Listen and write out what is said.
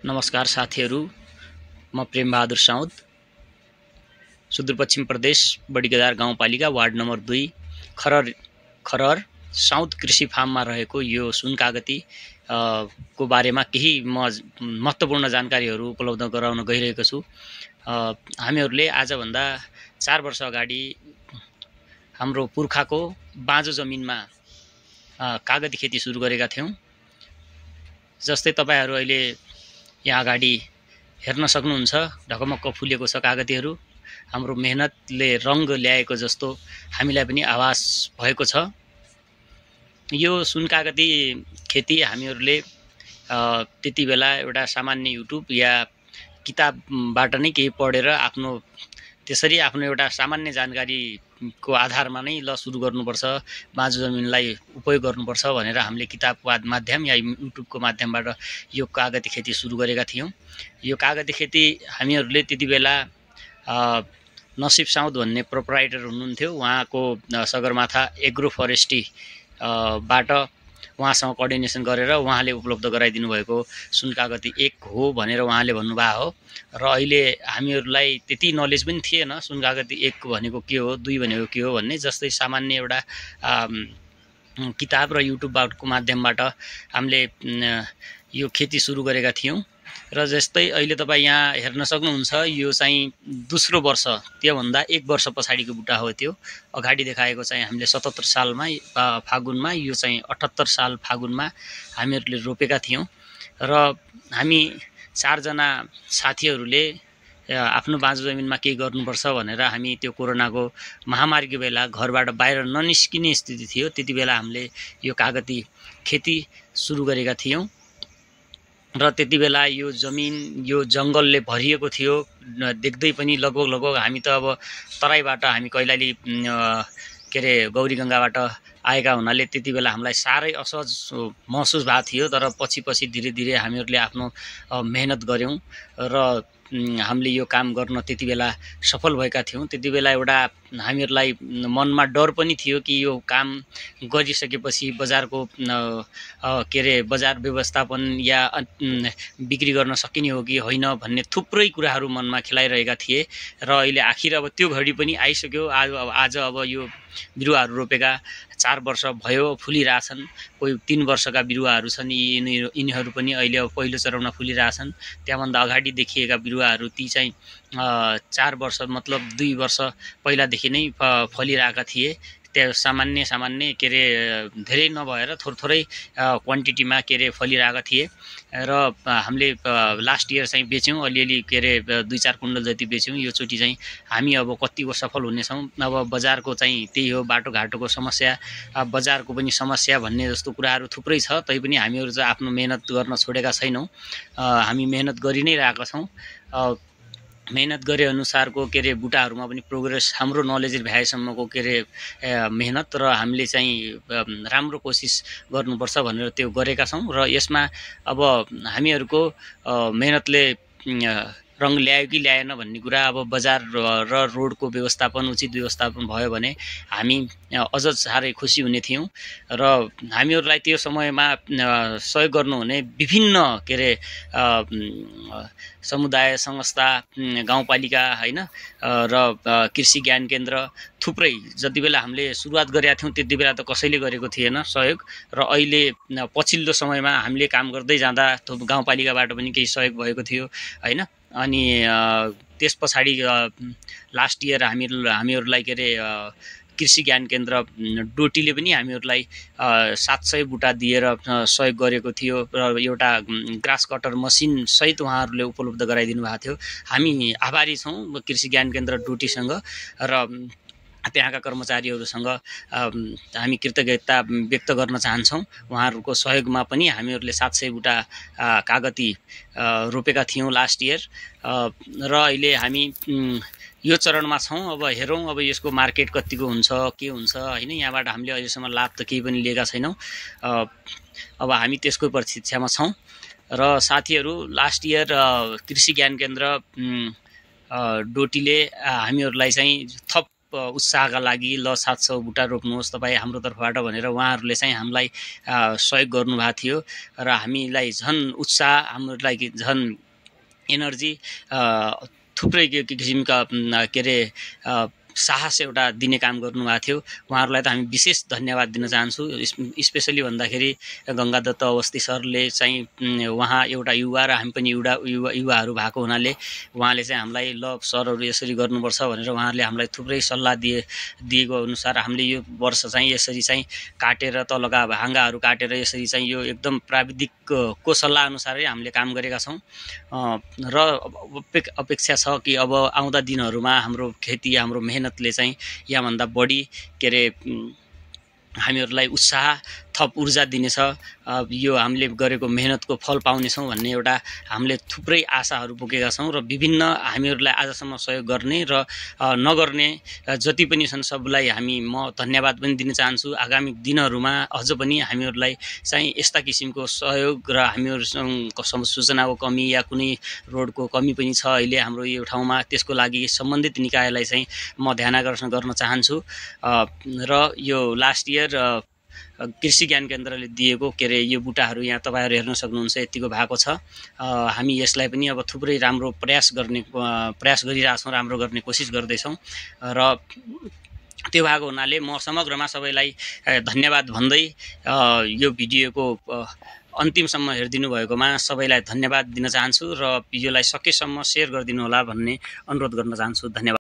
नमस्कार साथीहरू, म प्रेमबहादुर साउद, सुदूरपश्चिम प्रदेश बडीगदार गाउँपालिका वार्ड नम्बर 2 खरर साउद कृषि फार्ममा रहेको यो सुन कागती को बारेमा केही महत्त्वपूर्ण जानकारीहरू उपलब्ध गराउन गइरहेको छु। हामीहरूले आजभन्दा 4 वर्ष अगाडि हाम्रो पुर्खाको बाँझो जमिनमा कागती खेती सुरु गरेका थियौँ। जस्तै तपाईहरु अहिले यहाँ अगाडि हेर्न सक्नुहुन्छ, ढकमक्क फुलेको छ कागतीहरू। हाम्रो मेहनतले रंग ल्याएको जस्तो हामीलाई पनि आभास भएको छ। यो सुन कागती खेती हामीहरूले त्यति बेला एउटा सामान्य युट्युब या किताबबाट नै केही पढेर त्यसरी आफ्नो एउटा सामान्य जानकारीको आधारमा नै सुरु गर्नुपर्छ, बाँझो जमिनलाई उपयोग गर्नुपर्छ भनेर हामीले किताबको माध्यम या युट्युबको माध्यमबाट यो कागती खेती सुरु गरेका थियौँ। यो कागती खेती हामीहरूले त्यति बेला नसिब साउद भन्ने प्रोप्राइटर हुनुहुन्थ्यो। उहाँको सगरमाथा एग्रो फरेस्ट्री बाट उहाँसँग कोअर्डिनेसन गरेर उहाँले उपलब्ध गराइदिनु भएको सुन कागती 1 हो भनेर उहाँले भन्नुभएको हो। र अहिले हामीहरूलाई त्यति नलेज पनि थिएन सुन कागती 1 भनेको के हो, 2 भनेको के हो भन्ने। जस्तै सामान्य एउटा किताब र युट्युबको माध्यमबाट हामीले यो खेती सुरु गरेका थियौँ। र जस्तै अहिले तपाईँ यहाँ हेर्न सक्नुहुन्छ, यो चाहिँ दोस्रो वर्ष, त्योभन्दा 1 वर्ष पछाडिको बुट्टा हो। त्यो अगाडि देखाएको चाहिँ हामीले 77 सालमा फागुनमा, यो चाहिँ 78 साल फागुनमा हामीहरूले रोपेका थियौँ। र हामी 4 जना साथीहरूले आफ्नो बाँझो जमिनमा के गर्नुपर्छ भनेर हामी त्यो कोरोनाको महामारीको बेला घरबाट बाहिर ननिस्किने स्थिति थियो। त्यति बेला हामीले यो कागती खेती सुरु गरेका थियौँ। र त्यति बेला यो जमिन यो जंगलले भरिएको थियो। देख्दै पनि लगभग हामी त अब तराईबाट हामी कैलाली के रे गौरीगंगाबाट आएका हुनाले त्यति बेला हामीलाई साह्रै असहज महसुस भएको थियो। तर पछि धीरे धीरे हामीहरूले आफ्नो मेहनत गर्यौं र हामीले यो काम गर्न त्यति बेला सफल भएका थियौं। त्यति बेला एउटा हामीहरूलाई मनमा डर पनि थियो कि यो काम गरिसकेपछि बजारको के रे बजार व्यवस्थापन या बिक्री गर्न सकिने हो कि होइन भन्ने थुप्रै कुराहरू मनमा खेलाइरहेका थिए। र अहिले आखिर अब त्यो घडी पनि आइसक्यो। आज अब यो बिरुवाहरू रोपेका 4 वर्ष भयो, फुलिरहेछन्। कोही 3 वर्षका बिरुवाहरू छन्, यिनीहरू पनि अहिले अब पहिलो चरणमा फुलिरहेछन्। त्यहाँभन्दा अगाडि देखिएका बिरुवाहरू ती चाहिँ 4 वर्ष मतलब 2 वर्ष पहिलादेखि नै फलिरहेका थिए। त्यो सामान्य के रे धेरै नभएर थोरै क्वान्टिटीमा के रे फलिरहेका थिए। र हामीले लास्ट इयर चाहिँ बेच्यौं, अलिअलि के रे 2-4 कुण्डल जति बेच्यौं। यो चोटी चाहिँ हामी अब कतिको सफल हुनेछौं। अब बजारको चाहिँ त्यही हो, बाटोघाटोको समस्या, बजारको पनि समस्या भन्ने जस्तो कुराहरू थुप्रै छ। तैपनि हामीहरू चाहिँ आफ्नो मेहनत गर्न छोडेका छैनौं। हामी मेहनत गरि नै रहेका छौं। मेहनत गरे अनुसारको के रे बुटाहरूमा पनि प्रोग्रेस, हाम्रो नलेज भ्याएसम्मको के रे मेहनत र हामीले चाहिँ राम्रो कोसिस गर्नुपर्छ भनेर त्यो गरेका छौं। र यसमा अब हामीहरूको मेहनतले रंग ल्यायो कि ल्याएन भन्ने कुरा अब बजार र रोडको व्यवस्थापन, उचित व्यवस्थापन भयो भने हामी अझ साह्रै खुसी हुने थियौं। र हामीहरूलाई त्यो समयमा सहयोग गर्नुहुने विभिन्न के रे समुदाय संस्था, गाउँपालिका हैन र कृषि ज्ञान केन्द्र थुप्रै जति बेला हामीले सुरुवात गरेका थियौं त्यति बेला त कसैले गरेको थिएन सहयोग। र अहिले पछिल्लो समयमा हामीले काम गर्दै जाँदा गाउँपालिकाबाट पनि केही सहयोग भएको थियो हैन। अनि त्यस पछाडि लास्ट इयर हामीहरूलाई के रे कृषि ज्ञान केन्द्र डोटीले पनि हामीहरूलाई 700 बुटा दिएर सहयोग गरेको थियो। र एउटा ग्रास कटर मसिन सहित उहाँहरूले उपलब्ध गराइदिनु भएको थियो। हामी आभारी छौं कृषि ज्ञान केन्द्र डोटीसँग र त्यहाँका कर्मचारीहरूसँग हामी कृतज्ञता व्यक्त गर्न चाहन्छौं। उहाँहरूको सहयोगमा पनि हामीहरूले 700 बुटा कागती रोपेका थियौं लास्ट इयर। र अहिले हामी यो चरणमा छौं। अब हेरौं अब यसको मार्केट कतिको हुन्छ, के हुन्छ हैन। यहाँबाट हामीले अहिलेसम्म लाभ त केही पनि लिएका छैनौं। अब हामी त्यसको प्रतीक्षामा छौं। र साथीहरू, लास्ट इयर कृषि ज्ञान केन्द्र डोटीले हामीहरूलाई चाहिँ थप उत्साहका लागि ल 700 बुटा रोप्नुहोस् तपाईँ हाम्रो तर्फबाट भनेर उहाँहरूले चाहिँ हामीलाई सहयोग गर्नुभएको थियो र हामीलाई झन् उत्साह हामीलाई झन् एनर्जी थुप्रै किसिमका के अरे साहस एउटा दिने काम गर्नुभएको थियो। उहाँहरूलाई त हामी विशेष धन्यवाद दिन चाहन्छु। स्पेसली भन्दाखेरि गङ्गादत्त अवस्थी सरले चाहिँ उहाँ एउटा युवा र हामी पनि युवाहरू भएको हुनाले उहाँले चाहिँ हामीलाई ल सरहरू यसरी गर्नुपर्छ भनेर उहाँहरूले हामीलाई थुप्रै सल्लाह दिएको अनुसार हामीले यो वर्ष चाहिँ यसरी चाहिँ काटेर तलका हाँगाहरू काटेर यसरी चाहिँ यो एकदम प्राविधिकको सल्लाह अनुसारै हामीले काम गरेका छौँ र अपेक्षा छ कि अब आउँदा दिनहरूमा हाम्रो खेती हाम्रो मेहनतले चाहिँ यहाँभन्दा बढी के अरे हामीहरूलाई उत्साह थप ऊर्जा दिनेछ। यो हामीले गरेको मेहनतको फल पाउनेछौँ भन्ने एउटा हामीले थुप्रै आशाहरू बोकेका छौँ र विभिन्न हामीहरूलाई आजसम्म सहयोग गर्ने र नगर्ने जति पनि छन् सबलाई म धन्यवाद पनि दिन चाहन्छु। आगामी दिनहरूमा अझ पनि हामीहरूलाई चाहिँ यस्ता किसिमको सहयोग र हामीहरूको सूचनाको कमी या कुनै रोडको कमी पनि छ अहिले हाम्रो यो ठाउँमा, त्यसको लागि सम्बन्धित निकायलाई चाहिँ म ध्यानाकर्षण गर्न चाहन्छु। र यो लास्ट इयर कृषि ज्ञान केन्द्रले दिएको के अरे यो बुटाहरू यहाँ तपाईँहरू हेर्न सक्नुहुन्छ यतिको भएको छ। हामी यसलाई पनि अब थुप्रै राम्रो प्रयास गरिरहेछौँ, राम्रो गर्ने कोसिस गर्दैछौँ र त्यो भएको हुनाले म समग्रमा सबैलाई धन्यवाद भन्दै यो भिडियोको अन्तिमसम्म हेरिदिनु भएकोमा सबैलाई धन्यवाद दिन चाहन्छु र भिडियोलाई सकेसम्म सेयर गरिदिनु होला भन्ने अनुरोध गर्न चाहन्छु। धन्यवाद।